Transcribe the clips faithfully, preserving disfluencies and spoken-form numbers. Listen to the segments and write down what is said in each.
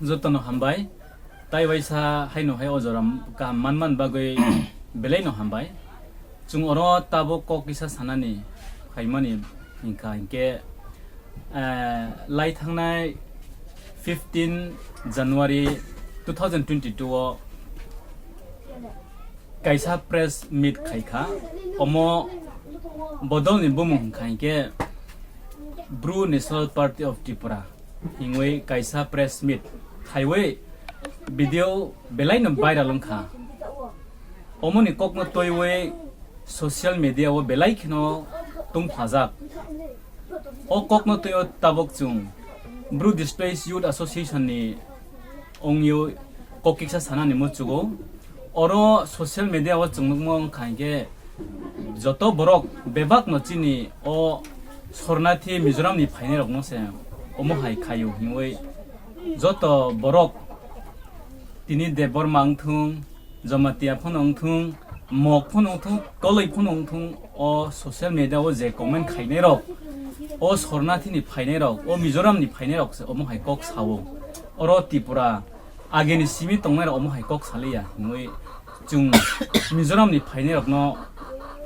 Joto no hambai. Tai waisa haino hai o jora kaham manmani bagwi belai no hambai. Chung oro tabuk kok kisa sanani phaimani hingkha hinkhe, eh, lai thangnai fifteen January two thousand twenty-two o kaisa press meet khaikha. Omo bodol ni bumung hingkha hinkhe Bru National Party of Tripura hingwi kaisa press meet khaiwi video belai no viral wngkha. Omo ni kok no twiwi social media o belai kheno tungphajak. O kok no twi o tabuk chung Bru Displaced Youth Association ni ongyo kok kisa sanani muchugo. Oro social media o chung nukmo wngkha hinkhe joto borok bebak no chini o sornathi Mizoram ni phainai rok no se omo hai khaio hinwi joto borok tini Debbarma wngthung, Jamatia phano wngthung, Mok phano wngthung, Koloi phano wngthung, o social media o je comment khainai rok, o sornathi ni phainai rok, o Mizoram ni phainai rok se omo hai kok sao. Oro Tripura ageni simi tongnai rok omo hai kok saliya hinwi chung Mizoram ni phainai rok no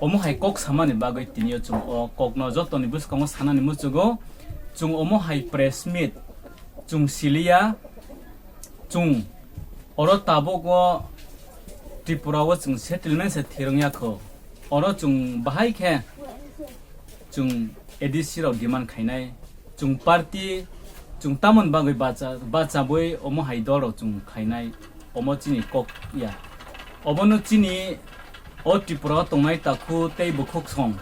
omo hai kok samani bagwi tini o chung o kok no joto ni bwskango sanani muchugo. Chung omo hai press meet chung siliya, chung oro tabuk o Tripura o chung settlement se thirung ya kho. Oro chung bahai khe chung A D C rok demand khainai, chung party, chung tamoni bagwi bacha, bachabwi omo hai dol rok chung khainai, omo chini kok ya. Obono chini o Tripura o tongnai takhu tei bukhuk song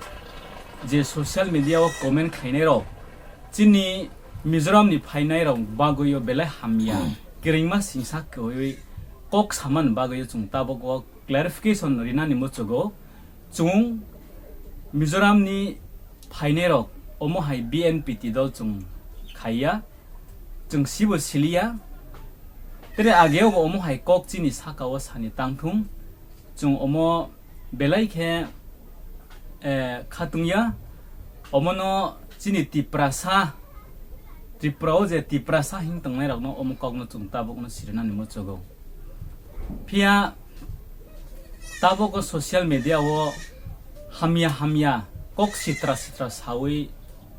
je social media o comment khainai rok, chini Mizoram ni phainai rok bagwi o belai hamya, kiringma singsa kwrwi kok samani bagwi o chung tabuk o clarification rinani muchugo. Chung Mizoram ni phainai rok omo hai B N P T dol chung khaiya, chung sibo siliya. Tere age obo omo hai kok chini saka o sani tangthung, chung omo belai khe, eh, khatungya. Omono chini Tiprasa, Tripura o je Tiprasa hing tongnai rok no omo kok no chung tabuk no sirinani muchugo. Phiya tabuk o social media o hamya hamya kok sitra sitra sawi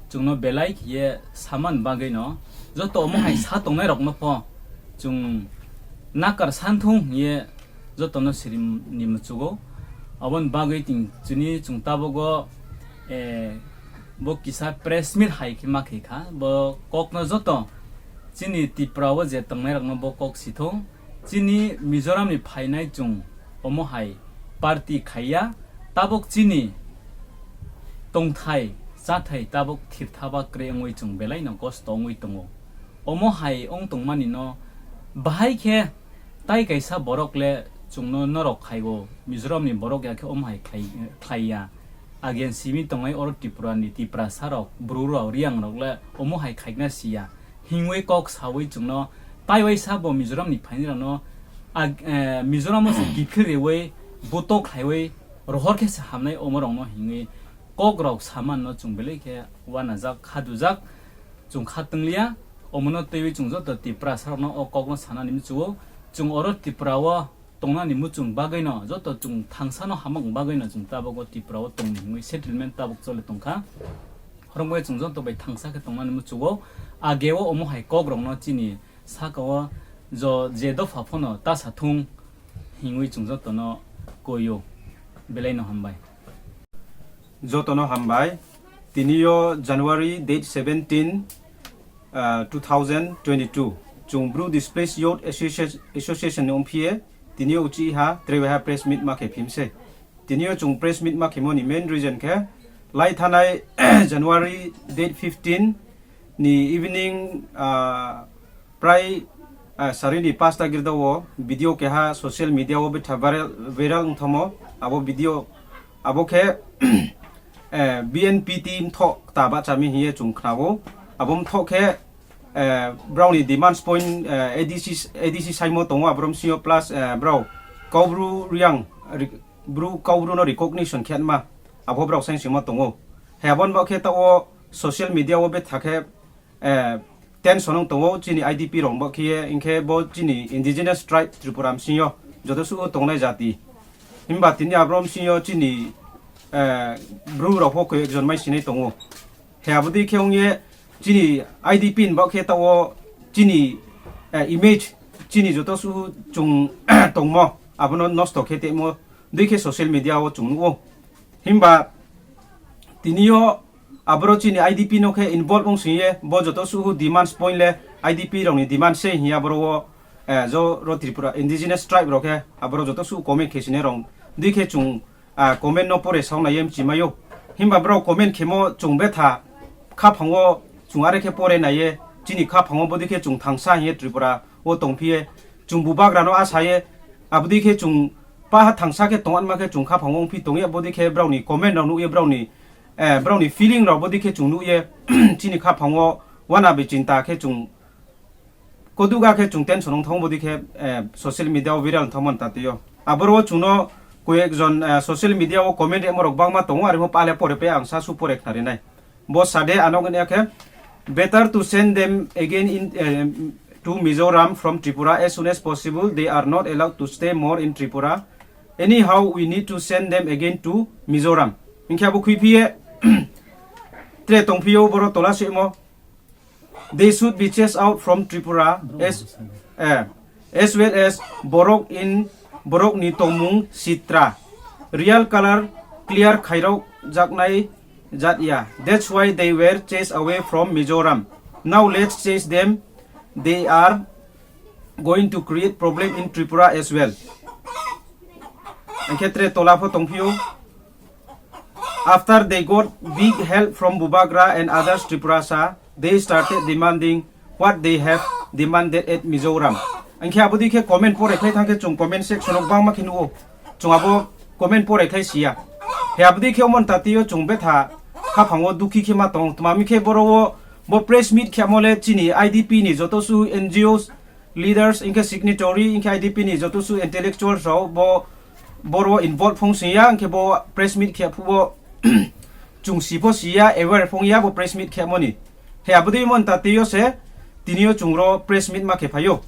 chung no belai khe ye samani bagwi no joto omo hai sa tongnai rok no pho chung nakar santhung hing ye joto no siri ni muchugo. Aboni bagwi tin chini chung tabuk o, eh, bo kisa press meet hai khe ma khe kha. Bo kok no joto chini Tripura o je tongnai rok no bo kok sithung. Chini Mizoram ni phainai chung omo hai party khaiya. Tabuk chini tongthai, chathai tabuk thirthaba kre wngwi chung belai no kosto wngwi tongo. Omo hai wng tongmani no bahai khe tai kaisa borok le chung no norok khai o, Mizoram ni borok ya khe omo hai khlai, khlai ya. Agen simi tongnai oro Tripura ni Tiprasa rok, Bru rok, Reang rok le omo hai khaikna si ya. Hingwi kok sawi chung no tai waisa bo Mizoram ni phainai rok no ag-, eh, Mizoram o se kiphil rewi, buto khlaiwi, rohor khe se hamnai omo rok no hingwi kok rok saman no chung belai khe wanajak, khadujak, chung kha twngliya. Omo no twiwi chung joto Tiprasa rok no o kok no sanani muchugo. Chung oro Tripura o tongnani muchung bagwi no joto chung thangsa no hamung bagwi no chung tabuk o Tripura o tong ni hwnwi settlement tabuk choli tongkha. Oro bai chung joto bai thangsa khe tongnani muchugo. Age o omo hai kok rok no chini saka o jo je dopha phano ta sa thung hingwi chung joto no koi o. Belai no hambai. Joto no hambai. Tini yo January date seventeen, ah, two thousand twenty-two. Chung Bru Displaced Youth Association, Association ni ongphi ye, tini yo uchih ha, tre bai ha press meet ma khe phim se. Tini yo chung press meet ma khemo ni main reason khe, lai thanai January date fifteen ni evening, ah, prai, ah, sari ni pasta girda wo video keha social media wo betha viral, viral wngthamo, abo video, abo khe, eh, B N P T mthoh kta bahcha mi hing ye chung khna ou. Abo mthoh khe, eh, brao ni demands point, eh, A D C, A D C saimo tong ou, aboro bsing yo plus, eh, brao Kaubru Reang, re-, Bru Kaubru no recognition khe ma, abo brao saing singmo tong ou. He abo ni baoh khe taoh wo social media wo betha khe, eh, tension ong tong ou chini I D P rao bo khe ye, hing khe bo chini indigenous tribe Tripura bsing yo joto suh tongnai jati. Himba tini aboro bsing yo chini Bru rao pho koi ekjon mai sinai tong ou. He abo dei khe ong ye chini I D P ni baoh khe taoh wo chini image, chini joto suh chung tongmo, abo no nosto khe tongmo dei khe social media wo chung nuh ou. Himba tini yo aboro chini I D P no khe involve ong sing ye bo joto suh demands point le I D P rao ni demand se hing ye aboro wo, jo ro Tripura indigenous tribe rao khe aboro joto suh comment khe sinai rao dei khe chung comment no pore saonai ye mchimai ou. Himba brao comment khemo chung betha khaphang wo chung are khe pore nai ye, chini khaphang wo bodei khe chung thangsa hing ye Tripura wo tongphi ye, chung bubagra no asa ye, abo dei khe chung paha thangsa khe tongma khe chung khaphang wo ongphi tong ye, bodei khe brao ni comment rao nuh ye, brao ni feeling rao bodei khe chung nuh ye, chini khaphang wo uana bichinta khe chung koduga khe chung tension ong thanng bodei khe social media wo viral thanngmo ni tati yo. Aboro wo chung no koi ekjon social media wo comment rimo rao gbangma tong ou, are pho pale pore pe ang sasu pore khnari nai. Bo sa de ano ong ya khe, better to send them again in, to Mizoram from Tripura as soon as possible. They are not allowed to stay more in Tripura. Anyhow, we need to send them again to Mizoram. Hing khe abo khuiphi ye tre tongphi ou boro tola soimo. They should be chased out from Tripura as, as well as borok in, borok ni tongmung sitra. Real color clear khairok jaknai jat ya. That's why they were chased away from Mizoram. Now let's chase them. They are going to create problem in Tripura as well. Hing khe tre tola pho tongphi ou. After they got big help from Bubagra and others Tripurasa, they started demanding what they have demanded at Mizoram. Hing khe abo dei khe comment pore khlai thanng khe chung comment section wo gbangma khe nuh ou. Chung abo comment pore khlai si ya. He abo dei khe omo ni tati yo chung betha khaphang wo dukhi khe ma tong ou. Tma hing khe boro wo bo press meet khemo le chini I D P ni joto suh N G Os, leaders, hing khe signatory, hing khe I D P ni joto suh intellectuals rao bo boro wo involve phung sing ya, hing khe bo press meet khe phuh wo chung si pho si ya, aware phung ya bo press meet khemo ni. He abo dei mon ta tei yo se tini yo chung ro press meet ma khe phai ou.